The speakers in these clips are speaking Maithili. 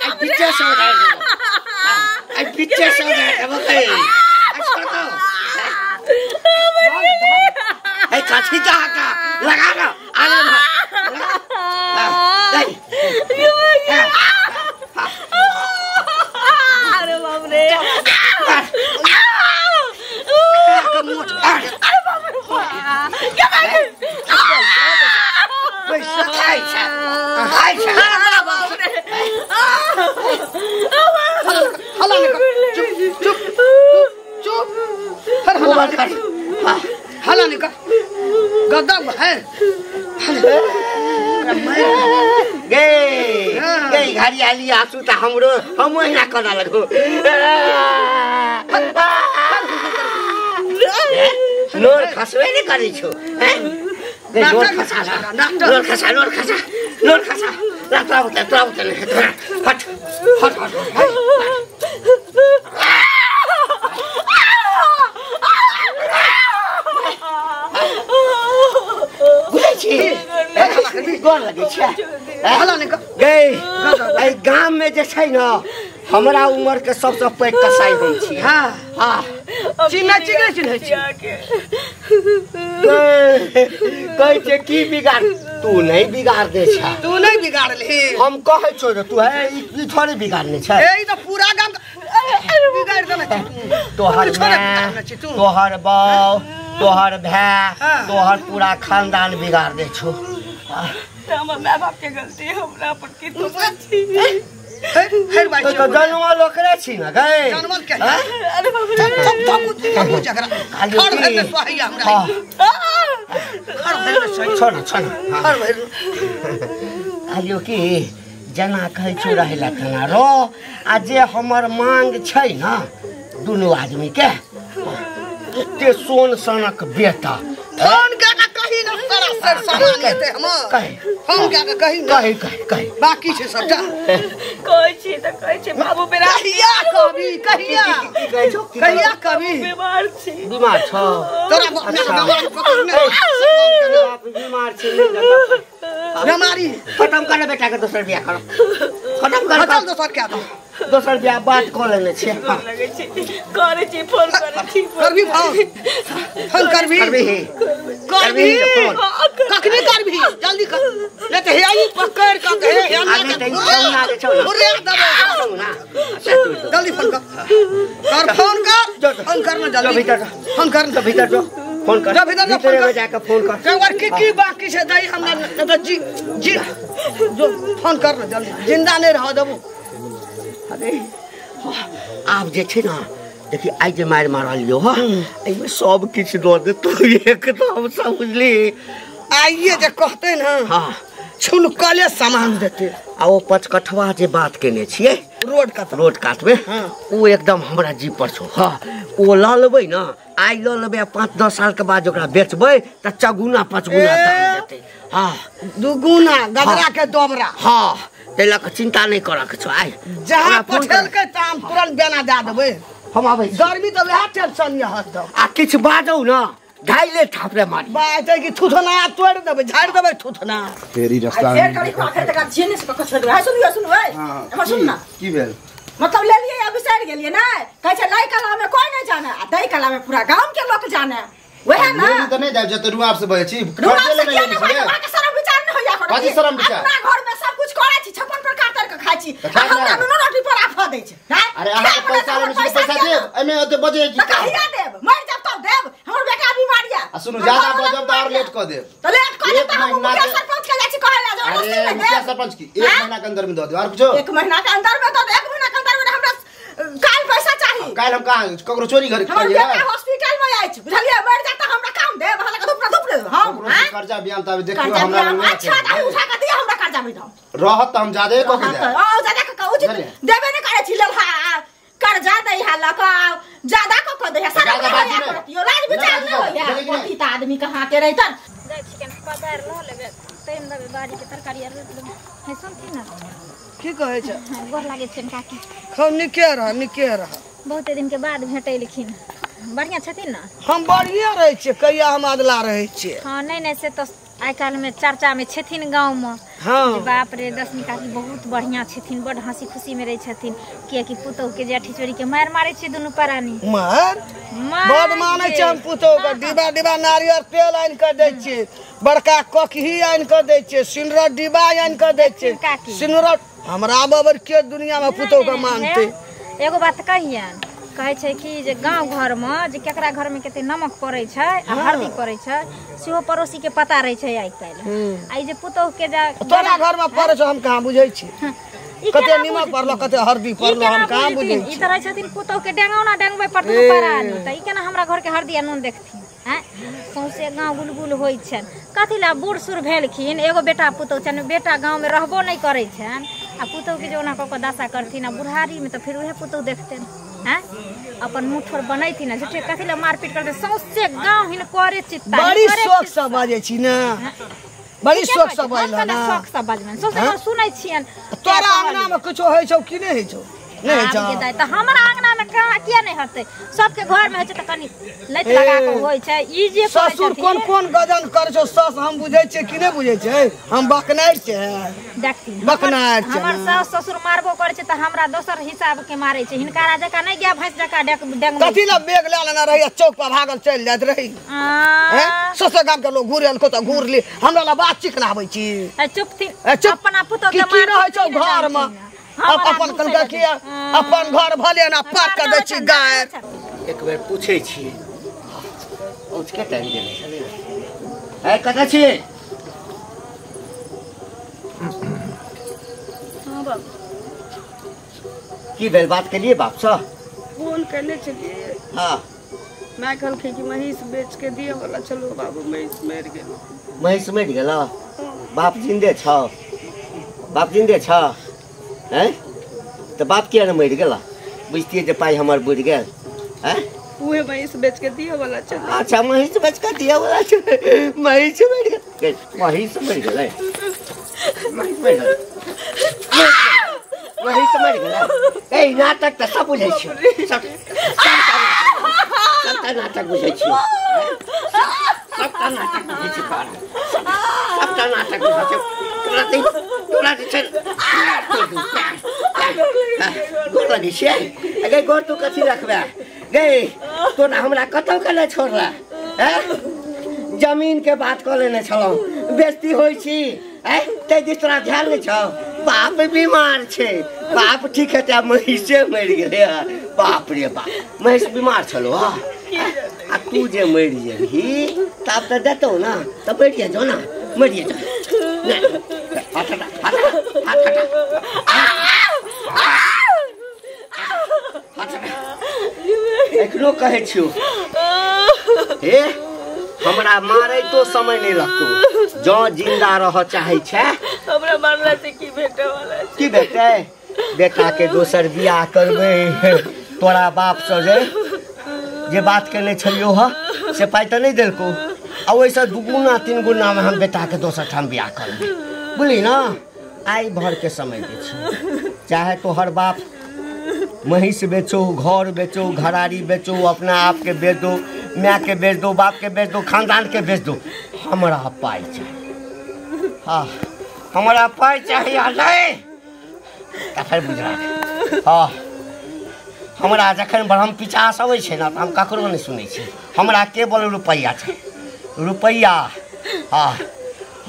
आई पीछे से उधार देबो, आई पीछे से उधार देबो गई। आई छोड़ दो। ए काठी का का लगा ना आगे ना। नहीं अरे बाप रे, अरे बाप रे, क्या पैसा खाइ छ खाइ छ। बाप रे, हल्ला नहीं कर, चुप चुप चुप, हल्ला नहीं कर, हल्ला नहीं कर, गद्दा है। गे गे घरियाली आंसू त हमरो हम ओहिना करऽ लगो। नोर खसबे नै करै छौ। नोर खसा, नोर खसा, नोर खसा, नोर खसा। ला तोरा उतर, तोरा उतर, हट हट हट। बुझै छी गोर लगै छै। गै एहि गाम में जे छै न हमरा उम्र के सबसे पैघ कसाई हम छी। हाँ हाँ, चिन्ह चिन्ह चिन्ह छी। कहै छै की बिगाड़, तू नहीं बिगाड़ दे छ, तू नहीं बिगाड़लही। हम कहै छौ जे तू है ई थोड़े बिगाड़ने छै। ए ई त पूरा गाम बिगाड़ देने छै। तोहर माय, तोहर बाप, तोहर भाय, तोहर पूरा खानदान बिगाड़ दे छौ। हमर माय बाप के गलती हमरा पर की तू छी। तो जनमल ओकरे छी न गै, जनमल के। अरे बाप रे, थप थप थप झगड़ा खड़ भेल सोहैया हमरा, खड़ भेल सोहैया। छोड़ छोड़ खड़ भेल। कहलियो कि जेना कहै छौ रहै ला तेना रह, आ जे हमर मांग छै न दुनू आदमी के, एते सोन सनक बेटा फोन के कही न सारा सर सामान लेते हमर, फोन के कही न, कही कही कही बाकी छै सबटा। कहै छी त कहै छी बाबू बेरा कहिया कभी, कहिया कहिया कभी बीमार छी, बीमार छौ तोरा बीमार छी। नहीं बीमारी खत्म कर बेटा के, दोसर बियाह कर, खत्म कर, चल दोसर के दो, दोसर बियाह बात क लेने छियै। लगै छी करै छी फोन करै छी, करबी फोन, फोन करबी, करबी कखनी करबी, जल्दी कर, नहीं त हे आई पकड़ क के हे आगे त छौना के छौ उरे दबे ना, जल्दी फोन कर, कर फोन कर, फोन कर ना जल्दी, भीतर फोन कर, भीतर जो फोन कर, जा भीतर जा फोन कर, जाके फोन कर। एक बार की की बाकी छै दई हमरा त जी जी जो फोन कर ना जल्दी, जिंदा नहीं रह देबो। अरे आब जे छै ना देखी आइ जे मारि मारलियो ह, एहिमे सब किछु दऽ देतौ एकदम, समझली। आइए जे कहते ना, हाँ छुनकले सामान देते। आ ओ पचकठवा जे बात केने छियै रोड कात, रोड कातमे, ओ एकदम हमरा जीप पर छौ। हाँ ओ लऽ लेबै न, आइ लऽ लेबै आ 5-10 साल के बाद ओकरा बेचबै तऽ 4 गुना 5 गुना दाम देतै। हाँ दुगुना गदरा के दोबरा। हाँ ताहि लऽ कऽ चिंता नहि करऽ के छौ। आइ जहाँ पठेलकै तऽ हम तुरंत बेना दए देबै। हम आबै छी। गर्मी तऽ वएह टेंशन यऽ हरदम। आ किछु बाजौ न ढाइले थापरे मारी बाजतै कि थुथना तोड़ि देबै, झाड़ि देबै थुथना। तेरी रास्ता फेर करी आखिर तक झेने से कख छोड़ देबै। सुनियो सुनू ए, हमर सुन ना, की भेल? मतलब ले लिए या बिसरि गेलिए नै? कहै छै लै कला में कोई नहीं जाने आ दै कला में पूरा गांव के लोग जाने, वह ना। लेली त नहीं जाब जते रुआब से बजै छी, रुआब से किया नहीं बजै? अहाँके शरम विचार नहीं होइया? कथी शरम विचार? अपना घर में सब कुछ करै छी, 56 प्रकार तर के खाइ छी, हमरा नुनो रोटी पर आफत दै छै। अरे अहाँके पैसा लेने छी पैसा देब, एमे ओते बजै की? त कहिया देब? मरि जाब तब देब। हमर बेटा बीमार या। आ सुनू ज्यादा बजब त और लेट क देब। त लेट क देब त हम मुखिया सरपंच के जाइ छी कहै ला। अरे मुखिया सरपंच की 1 महीना के अंदर में द देब। और कुछो? 1 महीना के अंदर में द देब, 1 महीना के अंदर में हमरा काल पैसा चाही। काल हम कहां ककरो चोरी घर हमर बेटा हॉस्पिटल में अछि बुझलियै, मर जाता हमरा काम देब, हमरा के धूप धूप देब। हम कर्जा बियाम त देखियो हमरा लग। अच्छा त उठा के दिया हमरा कर्जा में दम रहत त हम ज्यादा क के देब। हां ज्यादा क उचित देबे नै करै छी। लेल कर्जा दै हा लक ज्यादा क क दै हा सारा करतियो, लाज विचार नै होइया। पतिता आदमी कहां के रहितन। जाइ छी केना पदार ल लेबे तैम देबे बाड़ी के तरकारी आर रोपि लेबै। हे सुनथिन ना की कहै छै? गोर लागै छै काकी। खूब नीके रह, नीके रह। बहुते दिन के बाद भेटैलखिन, बढ़िया छथिन ना? हम बढ़िया रहै छियै, कहिया हम अदला रहै छियै। हाँ नहीं नहीं से तो आइ काल्हि में चर्चा में छथिन गाँव में। जे बाप रे दसनी काकी बहुत बढ़िया छथिन, बड हंसी खुशी में रहे छथिन, कियाकि पुतोह के जेठी चोरी के मार मारे छै दुनू प्राणी। मार बड मानै छै हम पुतोह के, डिब्बा डिब्बा नारियल तेल आनि के दै छियै, बड़का ककही आनि के दै छियै, सिनुरक डिब्बा आनि के दै छियै, सिनुरक हमरा बबर के दुनिया में पुतोह के मानते। एगो बात कहियन, कहै छै कि जे गांव घर में जे केकरा घर में कते नमक पड़ै छै आ हल्दी पड़ै छै सेहो पड़ोसी के पता रहै छै आइ काल्हि। आ ई जे पुतोह के जा तोरा घर में पड़ै छै हम कहाँ बुझै छी, कते नमक पड़लो कते हल्दी पड़लो हम कहाँ बुझै छी। ई त रहै छथिन पुतोह के डेंगौना डेंगबै पर दुनू परानी, त ई केना हमरा घर के हल्दी आ नून देखथिन? हैं सौंसे गांव गुलगुल होइ छनि। कथी ला बूढ़ सूढ़ भेलखिन, एगो बेटा पुतोह छनि, बेटा गांव में रहबो नहि करै छनि आ पुतोह के जे ओना कऽ कऽ दशा करथिन आ बुढ़ारी में तऽ फेर उहे पुतोह देखतनि। हैं अपन मुँह ठोर बनैथिन झूठे कथी ला मारपीट करते सौंसे गांव हिनकरे चित्ता। बड़ी शौक से बाजै छी ना, बड़ी शौक से बाजल ना, शौक से बाजबनि सौंसे गांव सुनै छियनि। तोरा अंगना में किछो होइ छौ कि नहि होइ छौ? नहि होइ छौ तऽ हमरा अंगना में कहाँ किया नहि होतै, सबके घर में होइ छै तऽ कनि लैत लगा कऽ होइ छै। ई जे ससुर कोन कोन गजन करै छौ सास हम बुझै छियै कि नहि बुझै छै? हम बकनारि छै, देखथिन बकनारि छै। हमर सास ससुर मारबो करै छै तऽ हमरा दोसर हिसाब के मारै छै, हिनकारा जकाँ नहि गाय भैंस जकाँ डेंगबै। कथी ला बेग लए लेने रही आ चौक पर भागल चलि जाइत रही? ससुर गाम के लोग घूर एलको तऽ घूर ली, हमरा ला बात चिकना आबै छी। चुप अपना पुतोह के मार रहै छौ घर में, अपन कहलकै कि अपन घर भले ना पाट के दै छी गाय। एक बेर पूछै छी उसके टाइम देने छलै है कतऽ छी? हाँ बाबू की भेल बात केलिए बाप सँ? फोन करने छलिए। हाँ मैं कहलखिन कि महींस बेच के दिए वाला चलो बाबू, महींस मरि गेल। महींस मरि गेल? बाप जिंदे छ? बाप जिंदे छ? हैं तऽ बाप किया ने मरि गेल? बुझतियै जे पाइ हमर बुझि गेल। हैं उहे महींस बेच के दिए वाला चलो। अच्छा महींस बेच के दिए वाला चलो, महींस मरि गेल, महींस मरि गेलै, महींस मरि गेलै, महींस मरि गेलै। ए नाटक तऽ सब बुझै छियौ, सबटा नाटक बुझै छियौ, सबटा नाटक बुझै छियौ, सबटा नाटक बुझै छियौ। तोरा जे छै गोर लगै छियै गै, गोर तू कथी रखबै गै? तोरा हमरा कतौ के नहि छोड़ला। हैं जमीन के बात कऽ लेने छलहुँ, बेइज्जती होइ छी हैं ताहि दिस तोरा ध्यान नहि छौ? बाप बीमार छै, बाप ठीक हेतै, आब महींसे मरि गेलै। बाप रे बाप, महींस बीमार छलौ हँ, आ तू जे मरि जेबही तब तऽ देतौ ना, तऽ मरिए जो ना, मरिए जो। हाथ हटा, हाथ हटा, हाथ हटा। एखनो कहै छियौ हे, हमरा मारै तो समय नहि लगतौ, जँ जिंदा रह चाहै छै। हमरा मारला से की भेटै वाला छै? की भेटै? बेटा के दोसर बियाह करबै। तोरा बाप सँ जे बात केने छलियौ हँ से पाइ तऽ नहि देलकौ, आ ओहिसँ दुगुना तीन गुना में हम बेटा के दोसर ठाम बियाह करबै, बुझली ना? आइ भर के समय दै छियौ, चाहे तोहर बाप महींस बेचो, घर बेचो, घरारी बेचो, अपना आप के बेच दो, माय के बेच दो, बाप के बेच दो, खानदान के बेच दो, हमरा पाइ चाही। हाँ हमरा पाइ चाही आ नहि तऽ फेर बुझलक। हाँ हमरा जखन ब्रह्म पिचास अबै छै ने तऽ हम ककरो नहि सुनै छी, हमरा केवल रुपैआ चाही, रुपैआ। हाँ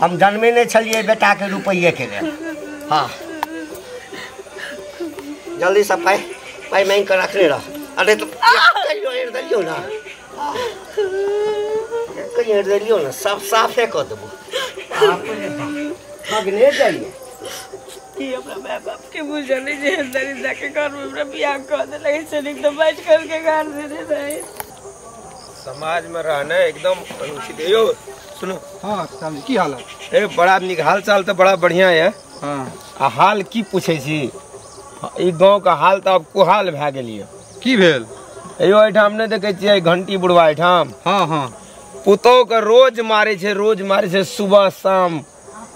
हम जन्मे नहि छलियै बेटाके रुपैएके लेल। हाँ जल्दी से पाइ पाइ माँगि कऽ रखने रह। अरे तो कहियो हेर देलियौ ना, कहियो हेर देलियौ ना, सब साफे कऽ देबो। बाप रे बाप, ठगने जाइए कि हमरा my बाप के बुझल नहि जे दरिद्रा के घर में हमरा बियाह कऽ देलक, ऐसे नीक तऽ बैठ करके घर देने रहे। समाज में रहना एकदम अनुचित है। यो सुनो। हाँ साहब की हाल है? ए बड़ा नीक हाल चाल तो बड़ा बढ़िया है। हाँ आ हाल की पूछे छी, ई गांव का हाल तो अब कुहाल भए गेल ये। की भेल? यो एहिठाम नहि देखै छियै घंटी बुढ़वा एहिठाम? हाँ हाँ पुतोह के रोज मारे छै, रोज मारे छै सुबह शाम।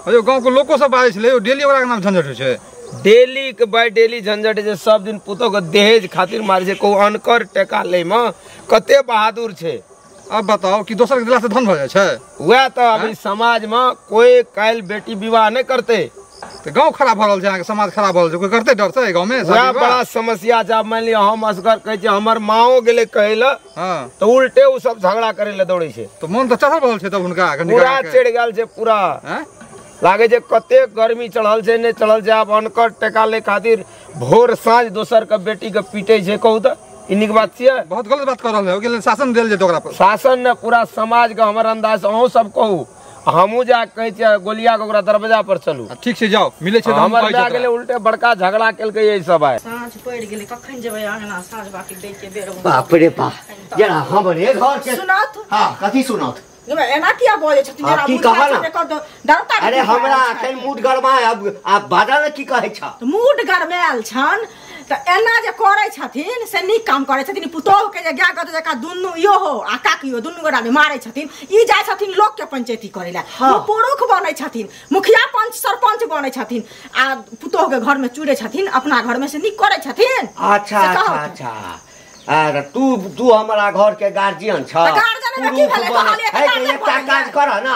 अयो गांव के लोको सब बाजै छलै, डेली ओकरा के नाम झंझट होइ छै। डेली के बाय डेली झंझट छै, सब दिन पुतोह के दहेज खातिर मारे छै। को अनकर टका लै में कते बहादुर छै। अब बताओ कि दोसर के दिला से धन भ जाय छै। वएह तऽ अभी समाज में कोई काल्हि बेटी विवाह नहीं करते तऽ गांव खराब भ रहल छै, अहाँके समाज खराब भ रहल छै, कोई करते डर से गांव में? वएह बड़ा समस्या छै। आब मान लिअ हम असगर कहै छियै, हमर माओ गेलै कहै लए तऽ उल्टे ओ सब झगड़ा करै लए दौड़ै छै। तऽ मन तऽ चढ़ल रहल छै तब हुनका, पूरा चढ़ि गेल छै पूरा। लागे छै कते गर्मी चढ़ल छै नहि चढ़ल छै। आब अनकर टका लै खातिर भोर साँझ दोसर के बेटी के पीटे छै। कहू तऽ ई नीक बात छियै? बहुत गलत बात कर रहल है। ओहिके लेल शासन देल जेतै ओकरा पर। शासन ने पूरा समाज के हमर अंदाज अहूँ सब कहू, हमहूँ जा कहै छियै गोलिया के ओकरा दरवाजा पर चलू। ठीक छै जाओ, मिलै छै। हमर लए गेलै उल्टे बड़का झगड़ा केलकै ई सब। आइ साँझ पड़ि गेलै, कखन जेबै अंगना साँझ बाती दै के बेर। बाप रे बाप, जरा हमरे घर के सुनत। हां कथी सुनत? एना किया बजै छथिन? जरा बुझा छै कऽ डरता। अरे हमरा अखन मूड गरमा अब आप बाजल की कहै छ? मूड गरमायल छन तऽ एना जे करै छथिन से नीक काम करै छथिन। पुतोह के जे गाय गत जकाँ दुनू इहो हो आ काकियो दुनू गोटा जे मारै छथिन, ई जाइ छथिन लोक के पंचायती करै लए। ओ पुरुख बनै छथिन, मुखिया पंच सरपंच बनै छथिन आ पुतोह के घर में चूरै छथिन, अपना घर में से नीक करै छथिन। अच्छा अच्छा अच्छा, अरे तू तू हमारा घर के गार्जियन छ। गार्जियन में की भेलै? कहलियै एकटा काज कर ना,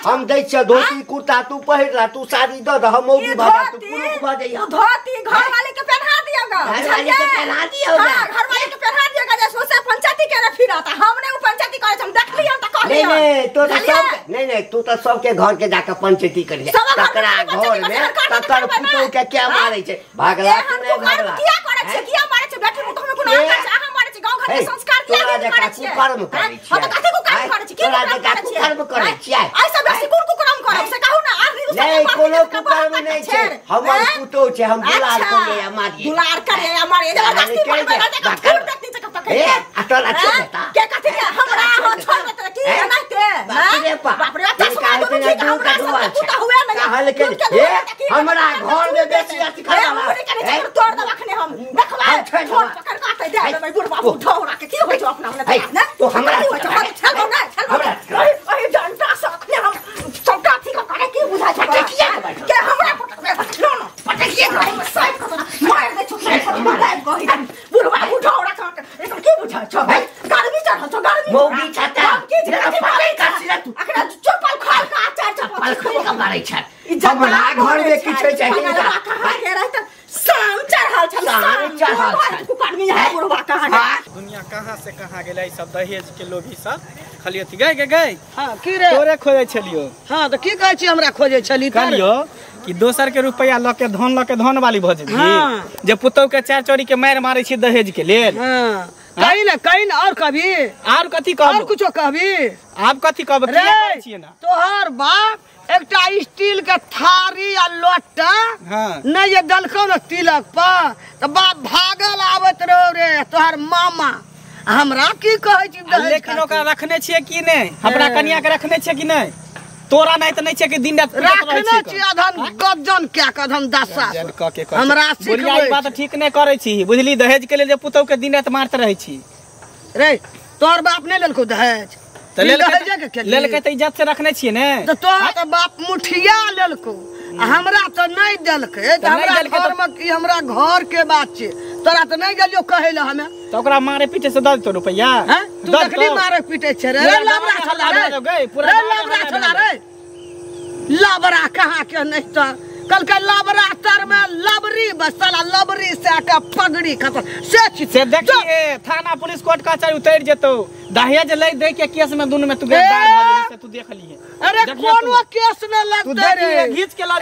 हम दै छियै धोती कुर्ता, तू पहिर ला, तू साड़ी द दे, हम मौगी भ जा, तू पुरुख भ जइहा। धोती घरवाली के पहना दियोगा, घरवाली के पहना दियोगा। हां घरवाली के पहना दियोगा, जे सोचे पंचायती के फिरत। हमने उ पंचायती करै हम देखली हम त कहलियै। नहीं नहीं तो सब नहीं नहीं तू त सबके घर के जाके पंचायती करिहे। तकरा घर में तकर पुतोह के क्या मारै छै? भागला कि नहीं भागला? किया करै छै? किया मारै छै? बेटी पुतोह में कोनो अंतर छै? अहाँ मारै छै? गांव घर के संस्कार किया करै छै? कुकर्म करै छै। हम त कथि कुकर्म करै छी? की कुकर्म करै छियै? ऐसा बेसी कोन कुकर्म करब से कहू ना? आखिरी उ सब नहीं कोनो कुकर्म नहीं छै। हमर पुतोह छै, हम दुलार करियै आ मारियै। दुलार करियै आ मारियै, जबरदस्ती मारबै ना त फूल देखती छै पकड़ के। ए अटल अच्छे बेटा के कथि के हमरा हो छोड़ देते की एनाते? बाप रे बाप, बाप रे चश्मा दुनू ठीक। हमरा सब पुतोह हुए नहीं कहल के ए हमरा घर में बेसी अथि करला तोड़ देब अखने हम देखबै। छोड़ पकड़ काटे दे देबै बुढ़ बाबू ठौरा के। की होइ छौ अपना ने? तो हमरा की होइ छौ? हम छलबौ नै छलबौ ओहि डंटा से अखने हम सबटा अथि क करे। की बुझाइ छौ के हमरा पटकबे? नो नो पटकिए हम साइड क मार दे छौ कहि बुढ़ बाबू ठौरा के। एकर की बुझाइ छौ? गर्मी चढ़ल छौ, गर्मी मौगी छता की पकड़ कासी तू अखने चप्पल खोल के आचार चप्पल खोल के मारै छै। हमरा घर में किछ छै कहाँ के रहत? शाम चढ़ल छल, शाम चढ़ल छल कुकर्मी है बुढ़वा कहाँ। दुनिया कहाँ से कहाँ गेलै सब दहेज के लोभी सब खाली अथी गए गए गए। हां की रे तोरे खोजै छलियो? हां त की कहै छी हमरा खोजै छली? कहलियो कि दोसर के रुपया ल के धन ल के धन वाली भ जेबही। जे पुतौ के चार चोरी के मार मारै छी दहेज के लेल। हां कहीं ना कहीं ना और कभी और कथी कहब? और कुछो कहबी? आब कथी कहब? की करै छियै ना तोहर बाप एकटा स्टील के थारी आ लोटा नहीं जे दलकौ न तिलक पर त बाप भागल आबत रहो रे तोहर मामा। हमरा की कहै छी? लेकिन ओकरा रखने छियै कि नहीं? हमरा कनिया के रखने छियै कि नहीं? तोरा नहीं त नहीं छै कि दिन रात रखने छी। अधन गजन क्या कदम दशा हमरा सिखबै। बात ठीक नहीं करै छी बुझली। दहेज के लेल जे पुतौ के दिन रात मारत रहै छी रे। तोहर बाप नहीं लेलकौ दहेज? त लेलकै त इज्जत से रखने छियै ने। त तोहर त बाप मुठिया लेलकौ, हमरा त नहीं देलकै। त हमरा घर में की हमरा घर के बात छै, तोरा त नहीं गेलियो कहै ल हमे। त ओकरा मारे पीटे से द देतौ रुपैया? तू देखली मारे पीटे छै रे? लबरा छला रे, रे लबरा छला रे, लबरा कहाँ के नहीं त कल के लबरा तर में लबरी बसला लबरी से के पगड़ी खतम से छी से देखिए। थाना पुलिस कोर्ट कचहरी उतर जेतौ। दहेज ले दे के केस में दुनु में तू गिरफ्तार भ गेली से तू देख लिए। अरे कोनो केस न लगतै रे, घीच के ला।